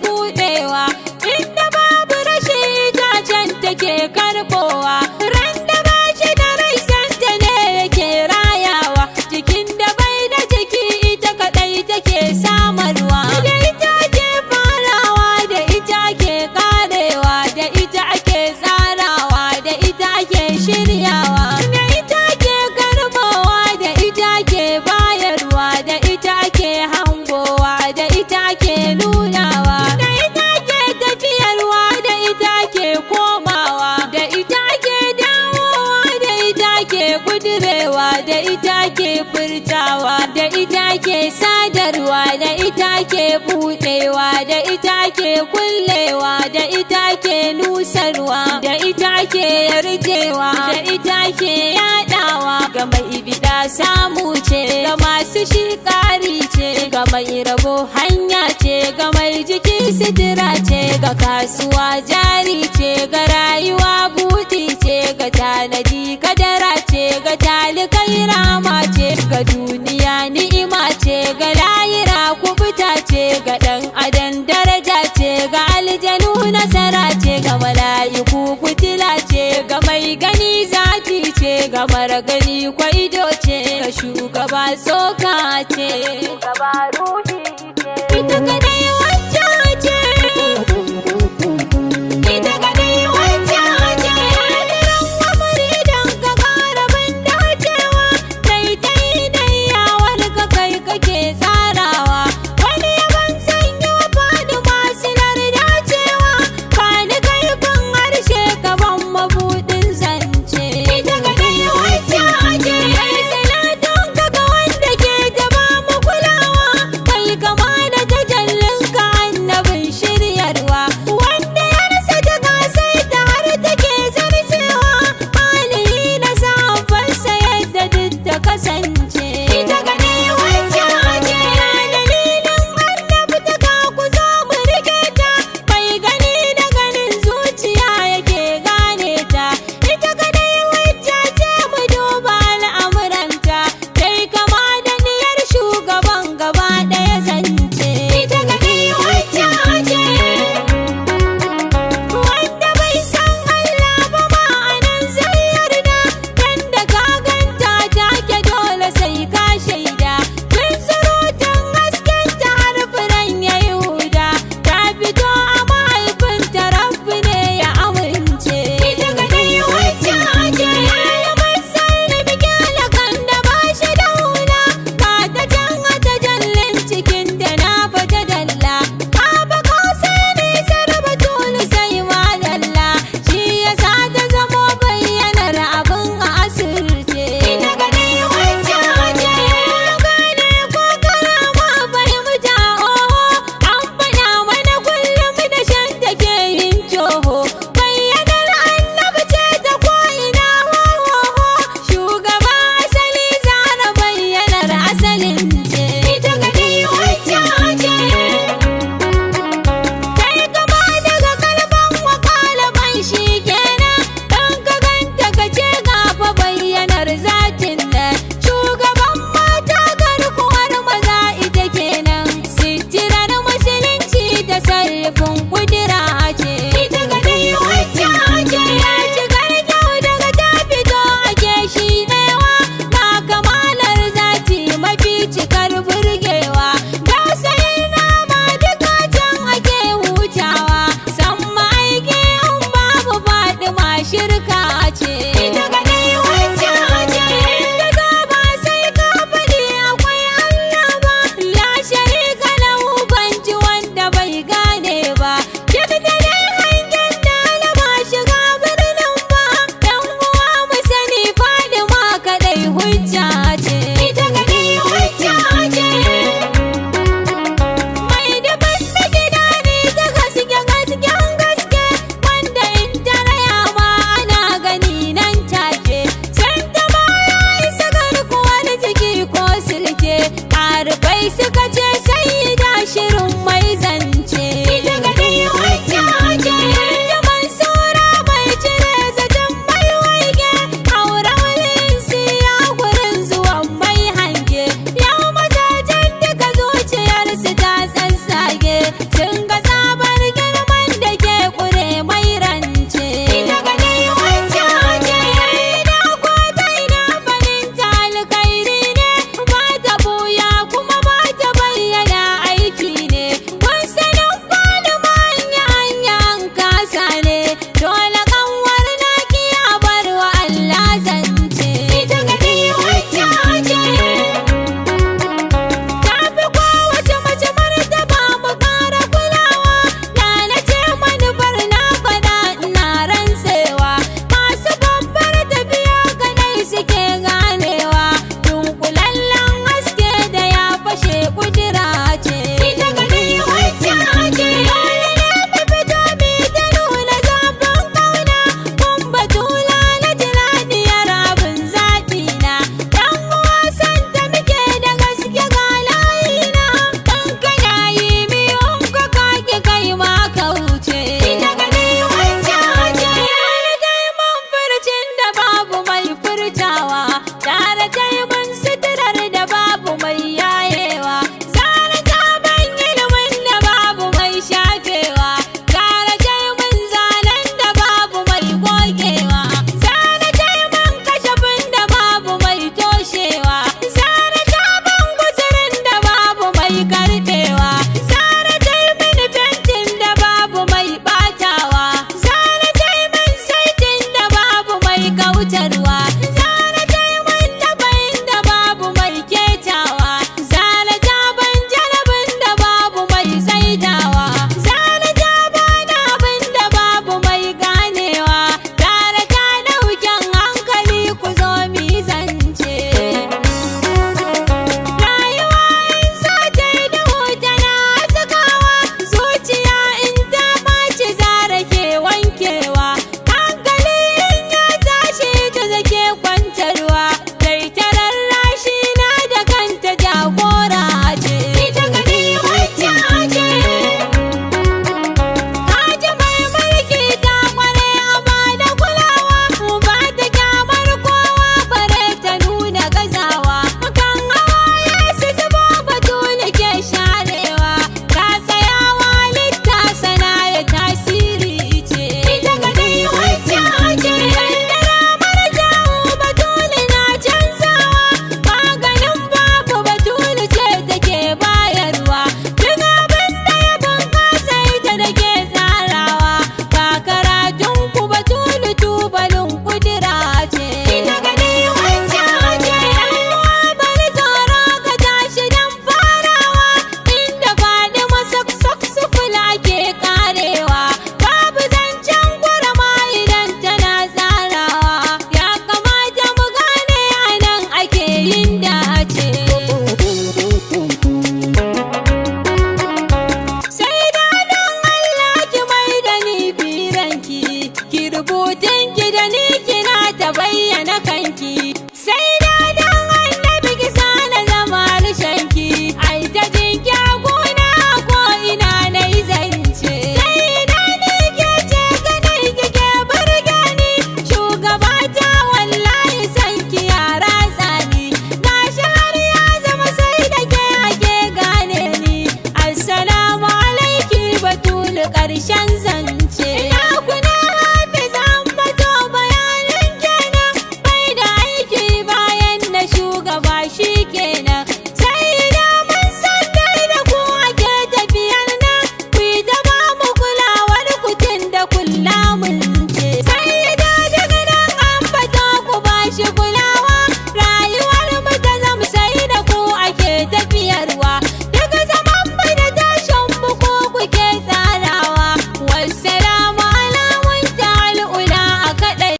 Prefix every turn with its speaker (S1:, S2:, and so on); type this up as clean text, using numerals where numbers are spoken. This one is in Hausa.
S1: buɗewa. Inda babu rashi itacen take karɓowa. Ran da ba shi da rai santa ne yake rayawa. Jikin da bai da jiki ita kaɗai take samarwa. Da ita ake farawa, da ita ake karewa, da ita ake tsarawa, da ita ake shiryawa. Da ita ake karbowa, da ita ake bayarwa, da ita ake hangowa, da ita ake nunawa. Da ita ake tafiyarwa, da ita ake komawa, da ita ake dawowa, da ita ake kudurewa, da ita ake furtawa, da ita ake sadarwa, da ita ake buɗewa, da ita ake kullewa, da ita ake nusarwa, da ita ake yarjewa, da ita ake yadawa. Ga mai bida samu ce, ga masu shi ƙari ce, ga mai rabo hanya ce, ga mai jiki sitira ce, ga kasuwa jari ce, ga rayuwa buɗi ce, ga tanadi kadara ce, ga talikai rama ce, ga duniya ni'ima ce, ga layira kubuta ce, ga ɗan adam daraja ce, ga aljanu nasara ce, ga mala'iku fitila ce, ga mai gani zati ce, ga mara gani kwaido ce, ga shugaba tsoka ce,
S2: Shugaba ruhi ce.
S1: Ita kadai.